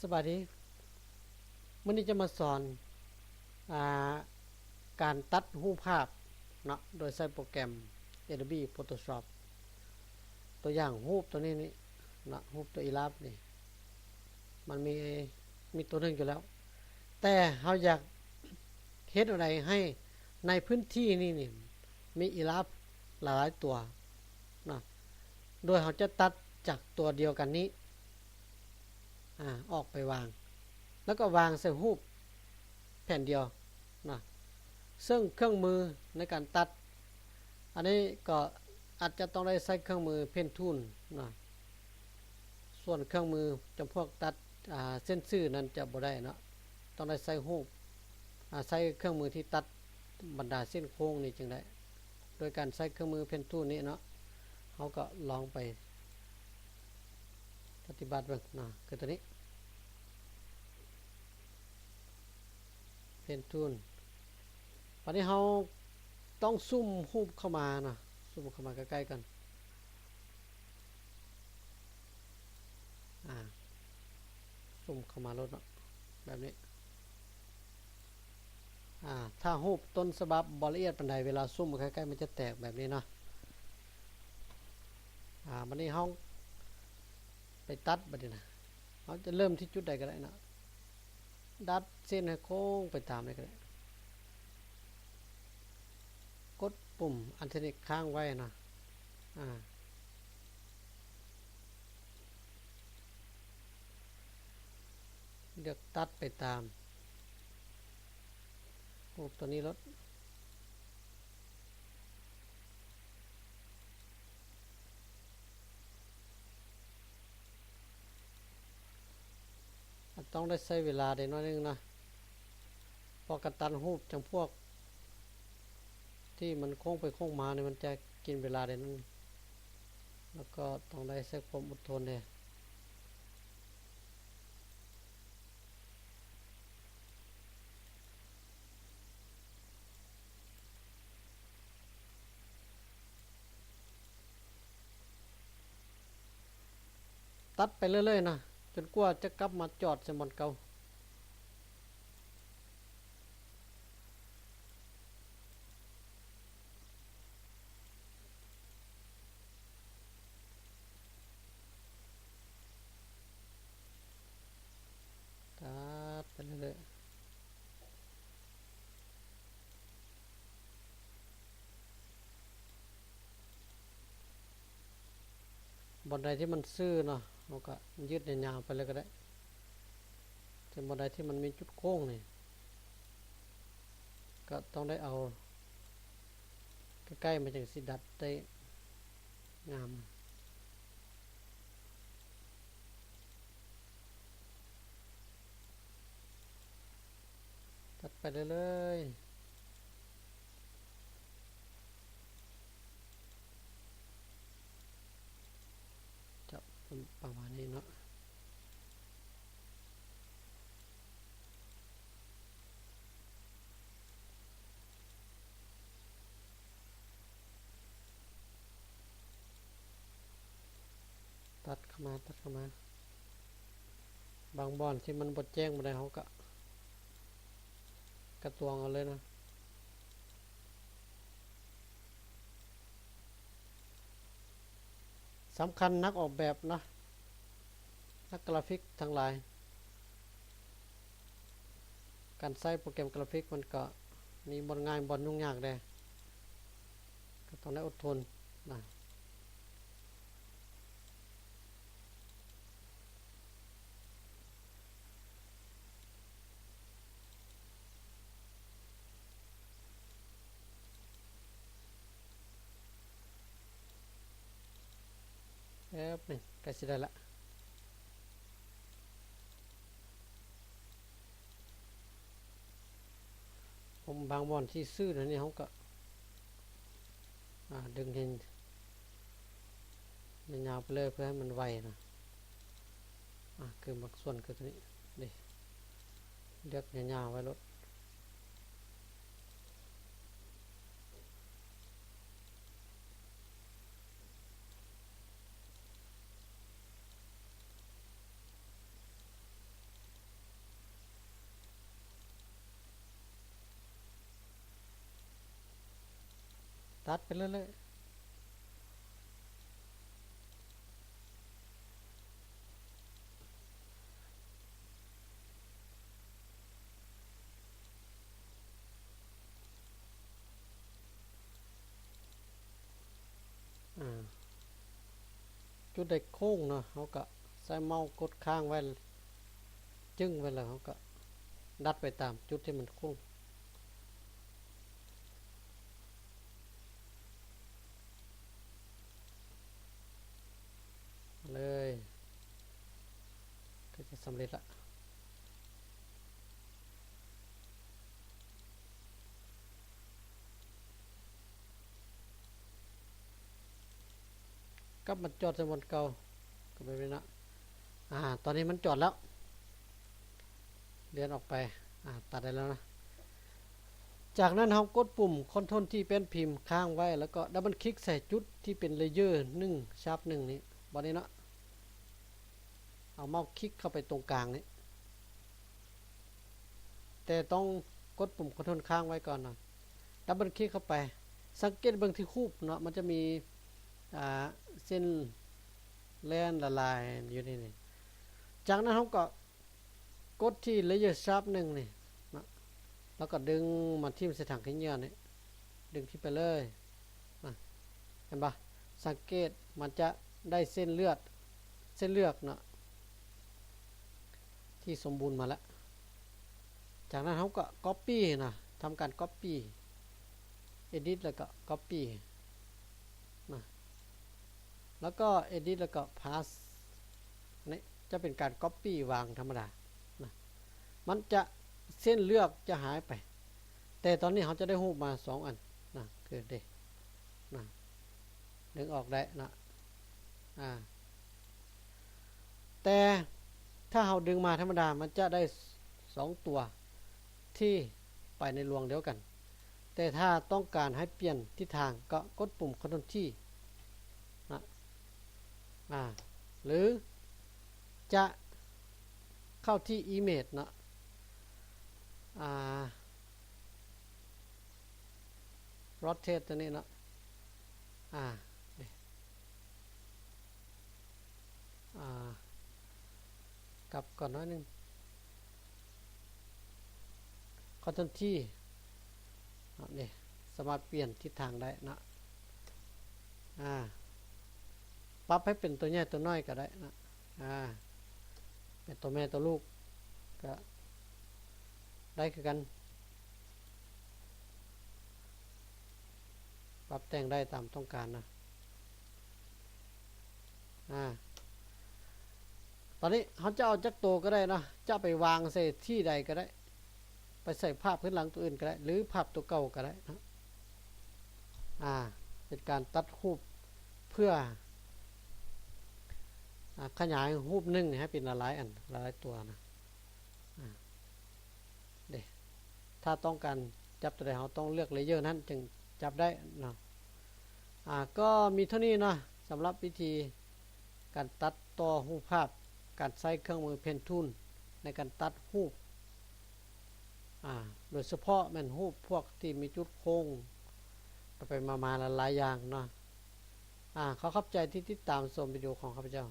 ສະບາຍດີ. ມື້ນີ້ຈະມາສອນ ອາ ການຕັດຮູບພາບເນາະ ໂດຍໃຊ້ໂປຣແກຣມ Adobe Photoshop. ຕົວຢ່າງຮູບຕົວນີ້ນີ້ເນາະ ຮູບຕົວອີຣາຟນີ້ ມັນມີ ມີຕົວໜຶ່ງຢູ່ແລ້ວ ແຕ່ເຮົາຢາກເຮັດແນວໃດໃຫ້ໃນພື້ນທີ່ນີ້ນີ້ ມີອີຣາຟຫຼາຍໆຕົວເນາະ ໂດຍເຮົາຈະຕັດຈາກຕົວດຽວກັນນີ້ ອາ ອອກໄປວາງ ແລ້ວກໍວາງໃສ່ຮູບແຜ່ນດຽວນະ. ເຊິ່ງເຄື່ອງມືໃນການຕັດ ອັນນີ້ກໍອາດຈະຕ້ອງໄດ້ໃຊ້ເຄື່ອງມື Pen Tool ນະ. ສ່ວນເຄື່ອງມືຈຳພວກຕັດ ອາ ເສັ້ນຊື່ນັ້ນຈະບໍ່ໄດ້ເນາະ, ຕ້ອງໄດ້ໃຊ້ຮູບ ອາ ໃຊ້ເຄື່ອງມືທີ່ຕັດບັນດາເສັ້ນໂຄ້ງນີ້ຈຶ່ງໄດ້ ໂດຍການໃຊ້ເຄື່ອງມື Pen Tool ນີ້ເນາະ. ເຮົາກໍລອງໄປປະຕິບັດເບິ່ງເນາະ ຄືຕົວນີ້ Pen Tool. ບາດນີ້ເຮົາຕ້ອງຊູມຮູບເຂົ້າມາເນາະ, ຊູມເຂົ້າມາໃກ້ໆກັນ. ອາ ຊູມເຂົ້າມາໂລດເນາະ ແບບນີ້. ອາ ຖ້າຮູບຕົ້ນສະບັບບໍ່ລະອຽດປານໃດ ເວລາຊູມເຂົ້າໃກ້ໆ ມັນຈະແຕກແບບນີ້ເນາະ. ອາ ບາດນີ້ເຮົາໄປຕັດ ບາດນີ້ນະ ເຮົາຈະເລີ່ມທີ່ຈຸດໃດກໍໄດ້ເນາະ, ດັດເສັ້ນໃຫ້ໂຄ້ງໄປຕາມນີ້ກໍໄດ້. ກົດປຸ່ມອັນເທນິກຄ້າງໄວ້ນະ ອາ ເລືອກຕັດໄປຕາມຮູບຕົວນີ້ໂລດ. ອາດຕ້ອງໄດ້ໃຊ້ເວລາໄດ້ໜ້ອຍໜຶ່ງນະ ເພາະການຕັດຮູບຈຳພວກທີ່ມັນໂຄ້ງໄປໂຄ້ງມານີ້ ມັນຈະກິນເວລາໄດ້ໜ້ອຍໜຶ່ງ ແລ້ວກໍຕ້ອງໄດ້ໃຊ້ຄວາມອົດທົນແດ່. ຕັດໄປເລື້ອຍໆນະ ຈົນກວ່າຈະກັບມາຈອດໃສ່ບ່ອນເກົ່າ. ຕັດໄປເລື້ອຍໆ. ບ່ອນໃດທີ່ມັນຊື່ເນາະ ເຮົາກໍຍືດຍາວໆໄປເລີຍກໍໄດ້, ແຕ່ບ່ອນໃດທີ່ມັນມີຈຸດໂຄ້ງນີ້ ກໍຕ້ອງໄດ້ເອົາໃກ້ໆ ມັນຈັ່ງຊິດັດໄດ້ງາມ. ຕັດໄປເລື້ອຍໆ. ຈະປະມານນີ້ເນາະ. ຕັດເຂົ້າມາ ຕັດເຂົ້າມາ. ບາງບ່ອນທີ່ມັນບໍ່ແຈ້ງປານໃດ ເຮົາກະກະຕວງເອົາເລີຍນະ. ສຳຄັນນັກອອກແບບນະ ນັກກຣາຟິກທັງຫຼາຍ, ການໃຊ້ໂປຣແກຣມກຣາຟິກມັນກໍມີບ່ອນງ່າຍບ່ອນຫຍຸ້ງຍາກແດ່, ກໍຕ້ອງໄດ້ອົດທົນນະ. ແປັບໜຶ່ງ ໃກ້ຊິໄດ້ລະ. ຜົມບາງບ່ອນທີ່ຊື່ແນວນີ້ ເຮົາກໍ ອາ ດຶງໃຫ້ຍາວໆໄປເລີຍ ເພື່ອໃຫ້ມັນໄວນະ. ອາ ຄືບາງສ່ວນຄືຕົວນີ້ເດ້ ເລືອກຍາວໆໄວ້ໂລດ. ອ ຕັດໄປເລື້ອຍໆ. ອາ ຈຸດໃດໂຄ້ງເນາະ ເຮົາກະໃຊ້ເມົາສ໌ກົດຄ້າງໄວ້ ຈຶ້ງໄວ້ ແລ້ວເຮົາກະດັດໄປຕາມຈຸດທີ່ມັນໂຄ້ງເລີຍ ກໍຈະສຳເລັດລະ. ກັບມາຈອດໃສ່ບ່ອນເກົ່າ ກໍແບບນີ້ເນາະ. ອາ ຕອນນີ້ມັນຈອດແລ້ວ ເລື່ອນອອກໄປ. ອາ ຕັດໄດ້ແລ້ວນະ. ຈາກນັ້ນເຮົາກົດປຸ່ມຄອນໂທຣນທີ ແປ້ນພິມຄ້າງໄວ້ ແລ້ວກໍດັບເບິນຄລິກໃສ່ຈຸດທີ່ເປັນເລເຢີໜຶ່ງ ຊາບໜຶ່ງນີ້ ບ່ອນນີ້ເນາະ. ເອົາເມົາສ໌ຄລິກເຂົ້າໄປຕົງກາງນີ້ ແຕ່ຕ້ອງກົດປຸ່ມຄອນໂທຣນຄ້າງໄວ້ກ່ອນເນາະ. ດັບເບິນຄລິກເຂົ້າໄປ ສັງເກດເບິ່ງທີ່ຮູບເນາະ ມັນຈະມີ ອ່າ ເສັ້ນແລນລະລາຍຢູ່ໃນນີ້. ຈາກນັ້ນເຮົາກໍກົດທີ່ເລເຢີຊາບໜຶ່ງນີ້ເນາະ ແລ້ວກໍດຶງມາຖິ້ມໃສ່ຖັງຂີ້ເຫຍື້ອນີ້ ດຶງຖິ້ມໄປເລີຍນະ. ເຫັນບໍ່? ສັງເກດມັນຈະໄດ້ເສັ້ນເລືອດ ເສັ້ນເລືອກເນາະ ທີ່ສົມບູນມາແລ້ວ. ຈາກນັ້ນເຮົາກໍກັອບປີ້ນະ ທຳການກັອບປີ້ ເອດິດ ແລ້ວກໍກັອບປີ້ນະ ແລ້ວກໍເອດິດ ແລ້ວກໍພາສ. ອັນນີ້ຈະເປັນການກັອບປີ້ວາງທຳມະດານະ ມັນຈະ ເສັ້ນເລືອກຈະຫາຍໄປ. ແຕ່ຕອນນີ້ເຮົາຈະໄດ້ຮູບມາສອງອັນນະ ຄືເດນະ ດຶງອອກໄດ້ນະ. ອາ ແຕ່ຖ້າເຮົາດຶງມາທຳມະດາ ມັນຈະໄດ້ສອງຕົວທີ່ໄປໃນລວງດຽວກັນ. ແຕ່ຖ້າຕ້ອງການໃຫ້ປ່ຽນທິດທາງ ກໍກົດປຸ່ມຄອນໂທຣນທີນະ ອາ ຫຼືຈະເຂົ້າທີ່ອີເມຈເນາະ ອາ ໂຣເຕດຕົວນີ້ເນາະ ອາ ນີ້ ອາ ກັບກ່ອນໜ້ອຍໜຶ່ງ ຄອນໂທຣນທີເນາະ ນີ້ສາມາດປ່ຽນທິດທາງໄດ້ເນາະ. ອາ ປັບໃຫ້ເປັນຕົວໃຫຍ່ຕົວນ້ອຍກໍໄດ້ເນາະ ອາ ເປັນຕົວແມ່ຕົວລູກກໍໄດ້ຄືກັນ ປັບແຕ່ງໄດ້ຕາມຕ້ອງການນະ. ອາ ຕອນນີ້ເຮົາຈະເອົາຈັກໂຕກໍໄດ້ເນາະ ຈະໄປວາງໃສ່ທີ່ໃດກໍໄດ້ ໄປໃສ່ພາບພື້ນຫຼັງຕົວອື່ນກໍໄດ້ ຫຼືພາບຕົວເກົ່າກໍໄດ້ເນາະ. ອາ ເປັນການຕັດຮູບເພື່ອ ອາ ຂະຫຍາຍຮູບໜຶ່ງໃຫ້ເປັນຫຼາຍໆອັນ ຫຼາຍໆຕົວນະ. ອາ ເດ ຖ້າຕ້ອງການຈັບຕົວໃດ ເຮົາຕ້ອງເລືອກເລເຢີນັ້ນຈຶ່ງຈັບໄດ້ເນາະ. ອາ ກໍມີເທົ່ານີ້ເນາະ ສຳລັບວິທີການຕັດຕໍ່ຮູບພາບ ການໃຊ້ເຄື່ອງມືເພນທູນໃນການຕັດຮູບ ອາ ໂດຍສະເພາະແມ່ນຮູບພວກທີ່ມີຈຸດໂຄ້ງໄປໆມາໆຫຼາຍໆຢ່າງເນາະ. ອາ ຂໍຂອບໃຈທີ່ຕິດຕາມຊົມວິດີໂອຂອງຂ້າພະເຈົ້າ.